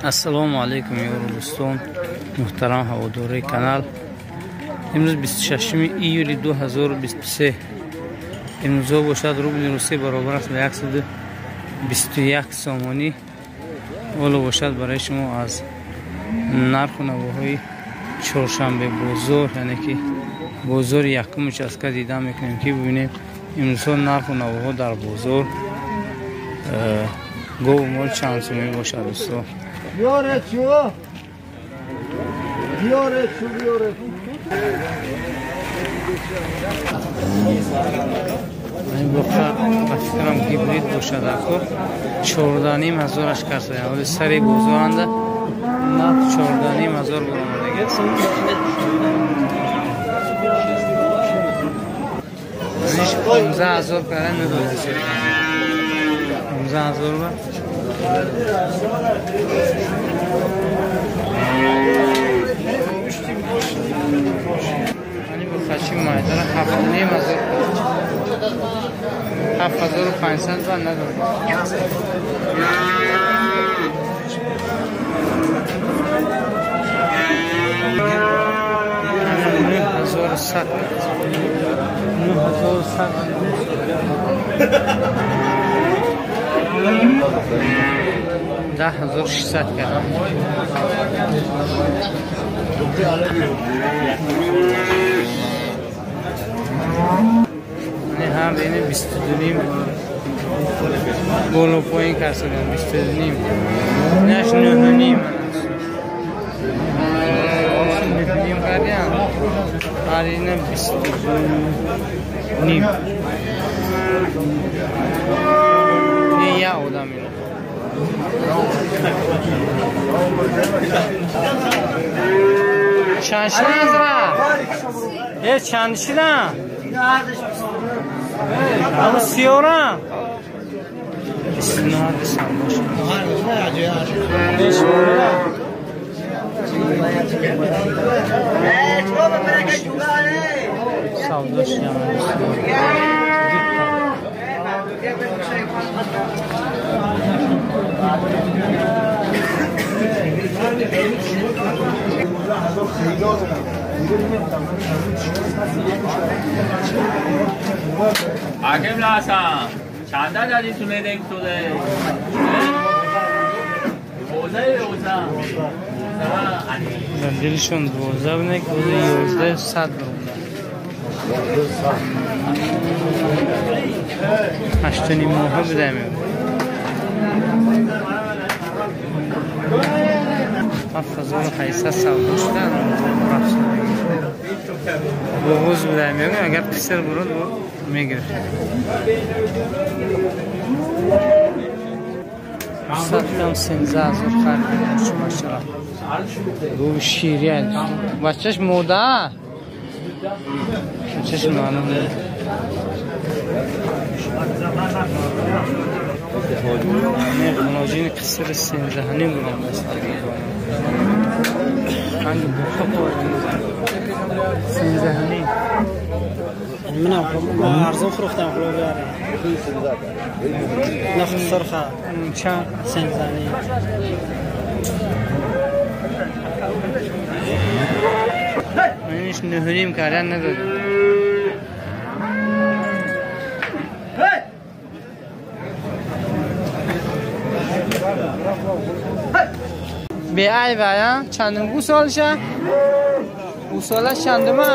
Ассалому алайкум ёру дӯстон, муҳтарам ҳаводорои канал. Имрӯз 26 июли 2023. Имрӯзҳо бошад рубли русӣ баробар аст ба 121 сомонӣ. Ҳоло бошад барои шумо аз нарху навоҳои чоршанбе бозор, яъне ки бозори якум участка дида мекунем, ки бибинем имрӯзҳо нарху навоҳо дар бозор гову мол чанд сомонӣ бошад, дӯстон. Ин боқа ба фикрам гибрид бошад, ако 14,5 ҳазораш карда. Ҳоли сари бозоранда нарх 14,5 ҳазор баромадагиаст. Иш 15 ҳазор кара надода, 15 ҳазор ба. Ани бухачи майдара 7,5 ҳазор, 7500 ба надорад. 9100, 9100, 10 600 кардам. Ҳар ини 22,5 боло поин касудам, 22,5, инаш 9,5, 9,5 кардям, ҳар ина 22,5. Не я одам ина. Чанд шидан азра? Е, чанд шидан? Ама сиёра? 29 бошад. Савдош. حاکم لحسن چند دادی تو ندک شده؟ Дилшон 12 бинек, 11 100 баромада. 8,5 моҳа будаем. 7800 савдо шуда, буғуз будаем. Агар писар буруд, мегирифт. Саттам 13 ҳазор харид бачара. Гови ширия. Бачаш мода? Бачаш маълум не. Муноҷини қисри 13,5 буромдаст. Ранги буха 13,5. منم ارزون فروختم خلو نخ سرخه. چند؟ 13,5. اینش 9,5 کردن نداد. بیعیب آیا چندم گوسالشه؟ گوساله چندمه؟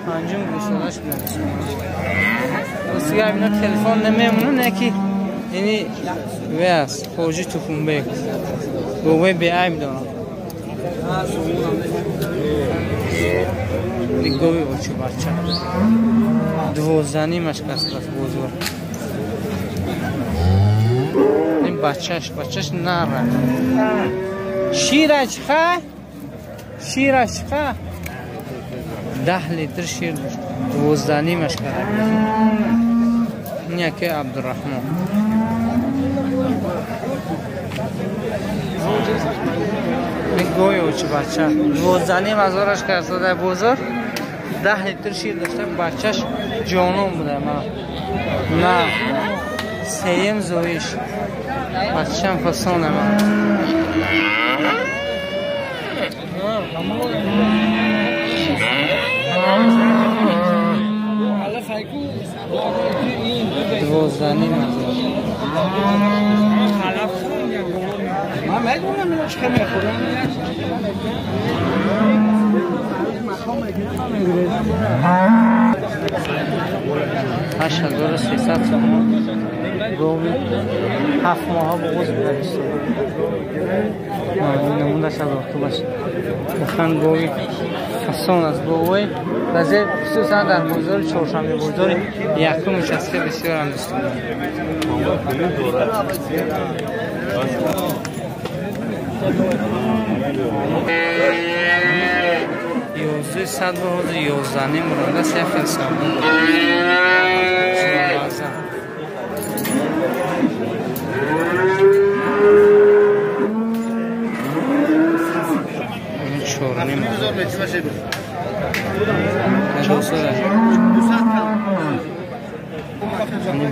پنجم گوسالش بودن. راستی اینا تلفن نمیمونه، نه که یعنی وی است خوجی تخم گوه بیعیب دارم. گوه بچه بچه 12,5ش کس رفت بزرگ. این بچهش بچهش نره. شیرش چخه؟ شیرش چخه؟ 10 لیتر شیر داشت. 12,5ش کرد. این یکی عبدالرحمن. این گوی اوچه بچه 12,5 هزارش کرد بزرگ. 10 لیتر شیر داشته، بچهش جانون بوده. من نه. Сеюм зоиш. Бачам фасонам. 12,5 هزار. من میدونم اینا چه میخورن. 8300 сомон гови 7 моҳа буғуз буда дӯстон. Намудаш аз оқибаш. Мухан гови фасон аст говой баъзе хусусан дар бозори чоршанбе бозори якум участка бисёрам дӯстон. 1100 ба ҳозир 11,5 мурода се хел савдо. 4,5 ҳазор.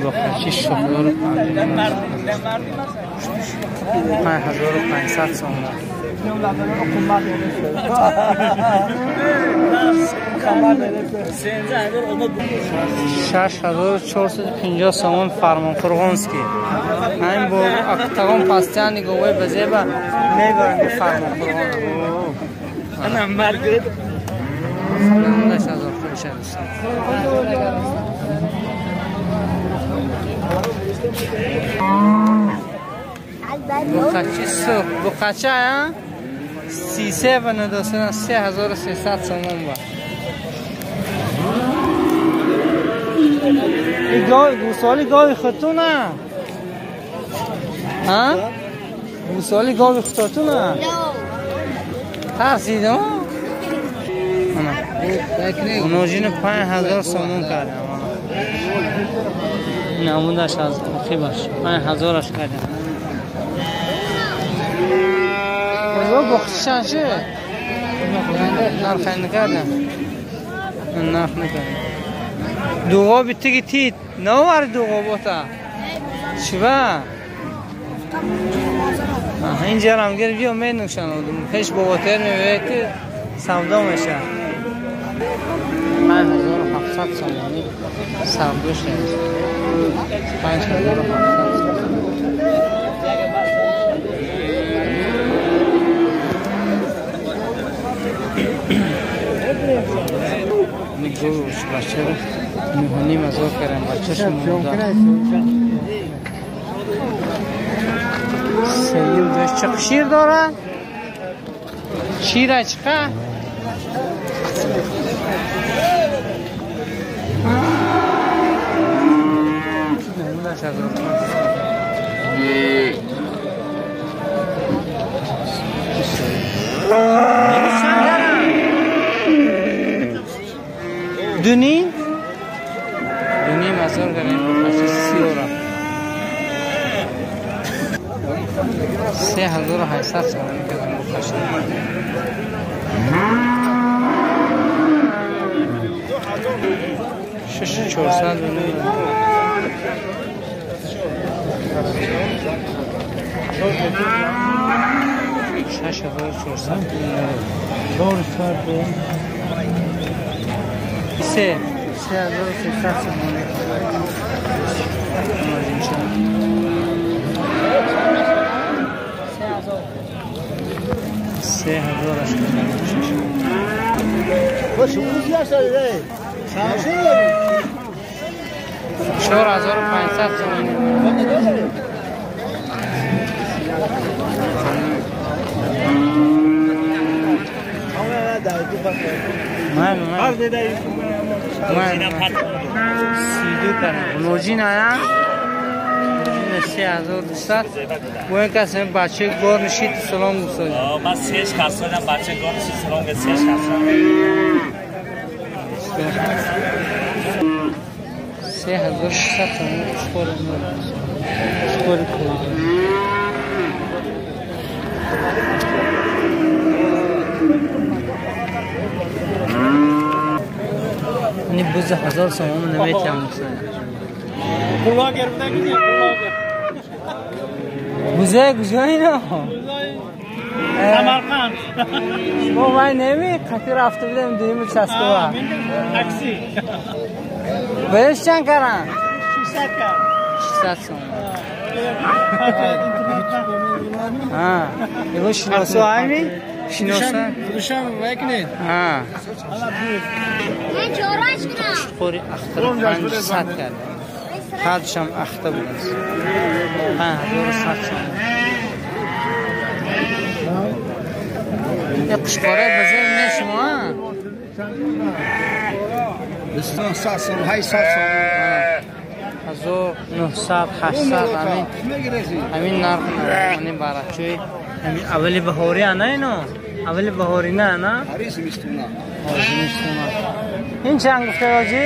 Боқачи шохдору 5500 сомон. 6450 сомон Фармонқурғонский. Ҳамин бо актагон пастяни говои ба зеба мебаранд Фармонқурғон. Намудаш аз охириша дӯстон. Буқачи сурх, буқача 33 ба недостан 3300 сомон ба. Гӯсоли гови худтуна? Ҳа? Гӯсоли гови худтуна? Тарсидам? Ножини 5000 сомон кардам. Намудаш аз оқибаш 5000-аш кардам. Боқчи чанд шуд? Нарх накардам. Нарх накардам. Дуғоби тиги тит. Навари дуғобота. Чива? Инҷарам гир биё менӯшан. Пеш боботер мебиёд ки савдо мешавад. 5700 сомонӣ савдо шуд. 5700 сомонӣ. Гӯш бачаро 9,5 ҳазор кардам. Бачаша монда. Сеюм дошт. Чӣ шир дорад? Шира чиқа? Намудаш аз 2,5 2,5 ҳазор кардем бача сиёра. 3800 сомонӣ кардем бача. 6400 6400 3300 сомонӣ. 3000 аш кардем. 4500 сомонӣ. من 32 кардам. Ножин ая? Ножин 3200. Бо ин кас бачаи гор нишид салом гуфтод. Ман сеш касодам бачаи гор нишид салом гуфт сеш касодам. 3600 сомон шкори шкори кулон. Ани бузи 1000 сомон наметиҳам дӯстон. Бузе куҷоино? Самарқанд. Шумо вай неми қати рафта будем дуюми участкова. Такси. Беш чанд каран? 600 кар. 600 сом. Его шиносо ами? Шиноса? Худушам вайкне. Ҳа. Қушқори ахтар 500 кард. Ҳардушам ахта будааст. 5100 сом. Е қушқора базар не шумо? 900 сом, 800 сом. 1900, 800 ҳамин нарх нархони барачӯи ҳамин аввали баҳорӣ ана ино? Аввали баҳорӣ на ана? Ҳари зимистона. Зимистона. Ин чанд гуфта ҳоҷӣ?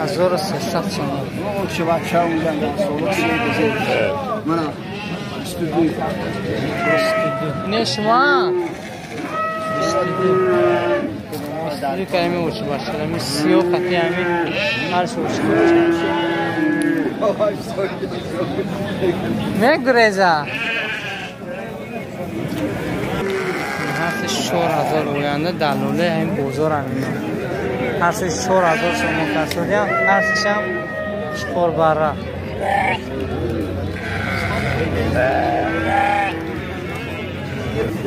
1300 сом. Чӣ бача унҷа мана 22. 22. Не шумо? 22. 22 калими очи бача. Ами сиё қати ами ҳар шо очи бача. Мегуреза. Ҳарсе 4000 гӯянда далолаи ҳамин бозор ҳамино. Ҳарсе 4000 сомон касодиям, ҳарсешам чиқорбара.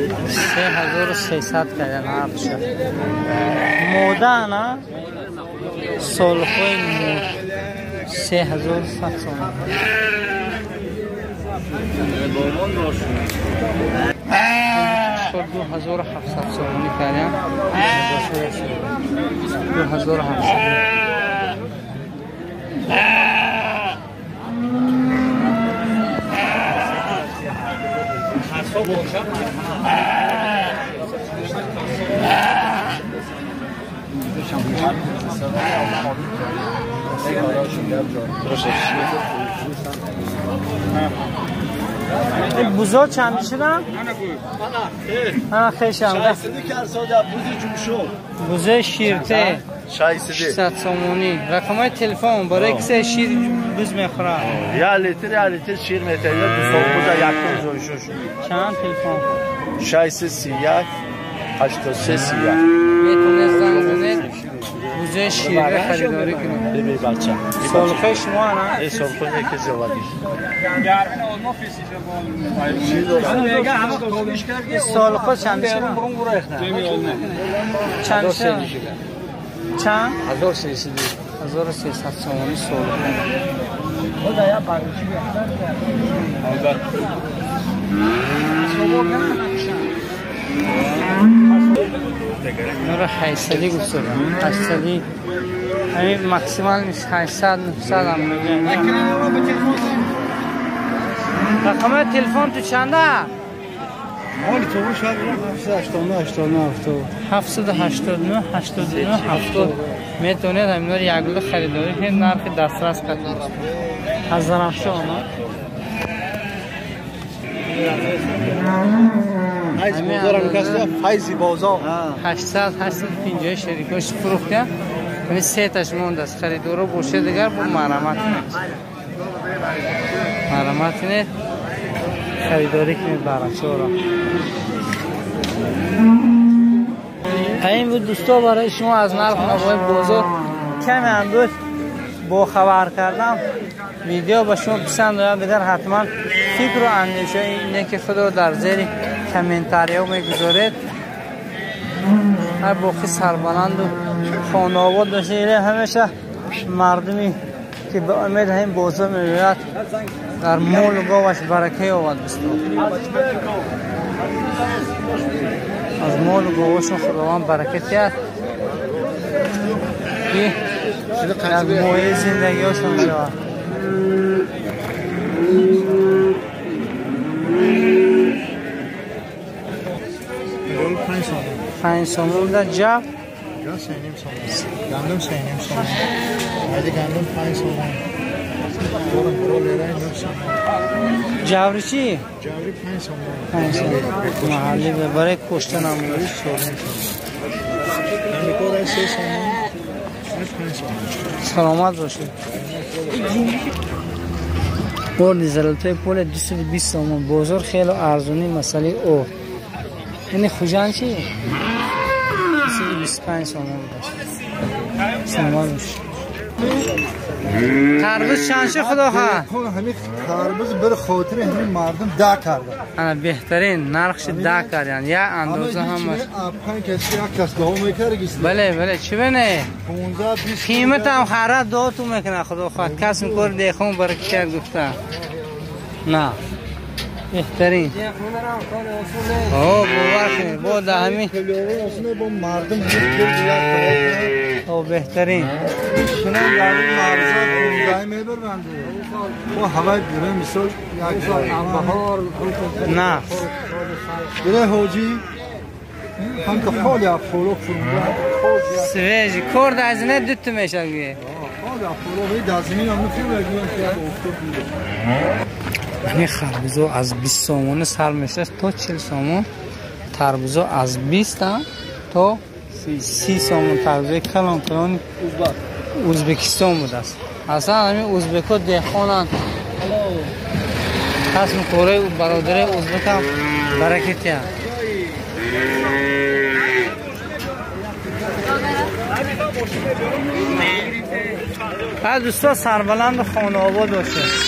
3300 кардан ҳардуша. Мода ана солҳои 3100 сомон. 2700 сомонӣ кардам. 2700. بوزا چند شدن؟ ها خیشم. بوزه شیرته 600 سومونی. رقمای تلفن برای کسی شیر بوز میخوره. یا لیتر یا لیتر شیر میته. دو سال بوزا یکم زویشو شد. چند تلفن؟ 631 83 31. میتونه زنگ بزنید بوزه شیره خریداری کنید. ببین بچه. سالخه شما نه؟ ای سالخه یکی زیادی. سالخه چند شد؟ چند شد؟ چند؟ 1300. 1300 سومانی سالخه. نور 800 گفتم. 800 همین ماکسیمال 800 900 هم میگه. رقم تلفن تو چنده؟ مال تو شاید 789 89 70. 789 89 70. میتونید همینا رو یک گله خریداری کنید، نرخ دسترس قطع از زرافشه آمد. فیضی بازار 800 850 شریکاش فروختن. یعنی سه تاش مونده است. خریدارو باشه دیگر با مرمت کنید. مرمت کنید خریداری کنید برچه‌ها. این بود دوستا برای شما از نرخ نوای بازار کمی هم بود با خبر کردم. ویدیو با شما پسند آید دیگر حتما فکر و اندیشه اینه که خود رو در زیر کامنتاریو میگذارید. هر باقی سربلند و خانه آباد باشه. همیشه مردمی که به امید همین بازار میآید در مال و گاوش برکه آورد. از مال و گاوشون خداوند برکت کرد که در مایه زندگی هاشون شود. پنج سومون در جب 3.5 سومون، گندم 3.5 سومون، اگه گندم 5 سومون، برو لیرای 9 سومون. جوری چی؟ جوری 5 سومون. 5 سومون محلی برای کشتن هم امریکا 3 سومون، 5 сомон. Саломат бошед. Орди золотой поле 220 сомон. Бозор хеле арзонӣ масъалаи орд. Ини Хуҷанд чи? 225 сомон бошад. Саломат бошед. Тарбуз чанд шуд худохоҳ? Ҳамин тарбуз bir хотири ҳамин мардум да карда. Ана беҳтарин нархш да кардан. Як андоза ҳамаш. Панҷ кас як кас дуо мекард. Бале, бале, чӣ бинӣ? 15 20 қиматам харад дуо мекунад худохоҳ. Кас кор деҳқон баракат гуфта. На. Беҳтарин. О, бовар кунед, бо да ҳамин бо мардум о беҳтарин. Шинам дар марза 15 мебаранд. Бо ҳавай бире мисол як баҳор на. Бире ҳоҷӣ ҳам ки ҳоли афоло фуруда. Свежий кор дар зина дуто мешавад гӯе. Ҳоли афоло ҳей дар замин ҳам мефурӯяд ки як офтоб биде. Ҳамин харбузо аз 20 сомона сар мешавад то 40 сомон. Тарбузо аз 20 то 30 сомон. Тарбузои калон калони Ӯзбекистон будааст. Аслан ҳамин ӯзбекҳо деҳқонанд. Касбу кораи бародари ӯзбекам баракатиянд. Дӯсто сарбаланду хонаобод бошед.